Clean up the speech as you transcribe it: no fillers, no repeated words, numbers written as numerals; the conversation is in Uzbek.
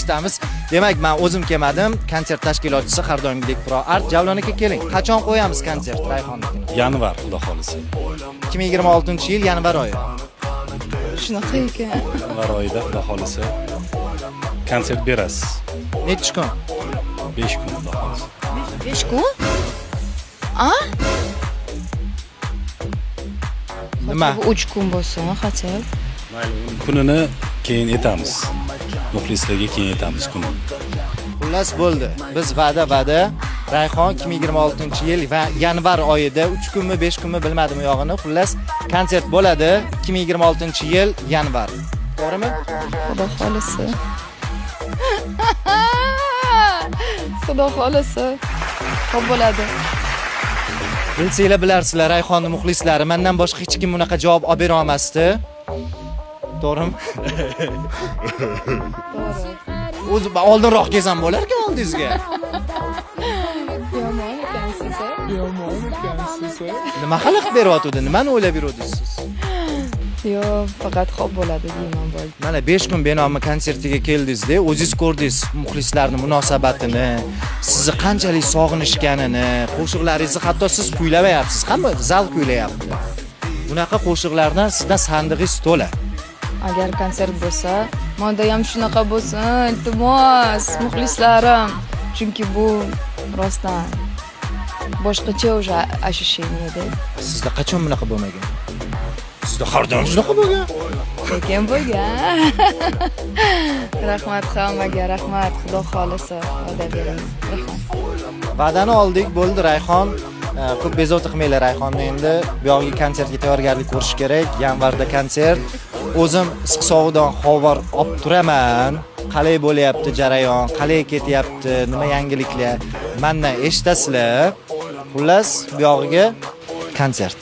eshitamiz. Demak, men o'zim kelmadim. Konsert tashkilotchisi har doimgidek Pro Art. Javlon aka, keling. Qachon qo'yamiz konsert Rayhonnikini? Yanvar, xudo xohlasa. 2026-yil yanvar oyi. Shunaqa ekan. Yanvar oyida, xudo xohlasa, konsert berasiz. Nechi kun? 5 kun, xudo xohlasa. 5 kun? A? Nima? Bu 3 kun bo'lsin, хотя. Mayli, uni kunini keyin aytamiz. Muxlislarga keyin aytamiz kunini. Xullas, bo'ldi. Biz va'da va'da. Rayhon 2026-yil va yanvar oyida 3 kunmi, 5 kunmi, bilmadim u yog'ini. Xullas, konsert bo'ladi 2026-yil yanvar. To'g'rimi? Xudo xolasa. Xudo xolasa. Xo'p bo'ladi. Bilsanglar, bilarsizlar, Rayhonni muxlislari, mendan boshqa hech kim bunaqa javob olib bera olmasdi. To'g'rimi? To'g'ri. O'zi oldinroq kelsam bo'larkan oldingizga. Yomon ekansiz, a? Nima xalaqit beryotgandi? Nimani o'ylab yuruvdingiz siz? Yo'q, faqat xo'p bo'ladi deyman, bo'ldi. Mana 5 kun benomi konsertiga keldingizda, o'zingiz ko'rdingiz muxlislarning munosabatini, sizni qanchalik sog'inishganini, qo'shiqlaringizni hatto siz kuylamayapsiz, hamma zal kuylayapti. Bunaqa qo'shiqlardan sizdan sandig'ingiz to'la. Agar konsert bo'lsa, menda ham shunaqa bo'lsin, iltimos, muxlislarim. Chunki bu rostdan boshqacha уже ощущение da. Sizda qachon bunaqa bo'lmagan? Sizda har doim shunaqa bo'lgan. Lekin bo'lgan. Rahmat hammaga, rahmat. Xudo xolasa, va'da beraman. Rahmat. Va'dani oldik, bo'ldi, Rayhon. Ko'p bezovta qilmanglar Rayhonni endi. Bu yog'iga konsertga tayyorgarlik ko'rish kerak. Yanvarda konsert. O'zim issiq sovuqdan xabar olib turaman. Qalay bo'lyapti jarayon, qalay ketyapti, nima yangiliklar mandan eshitasizlar. Xullas, bu yog'iga konsert.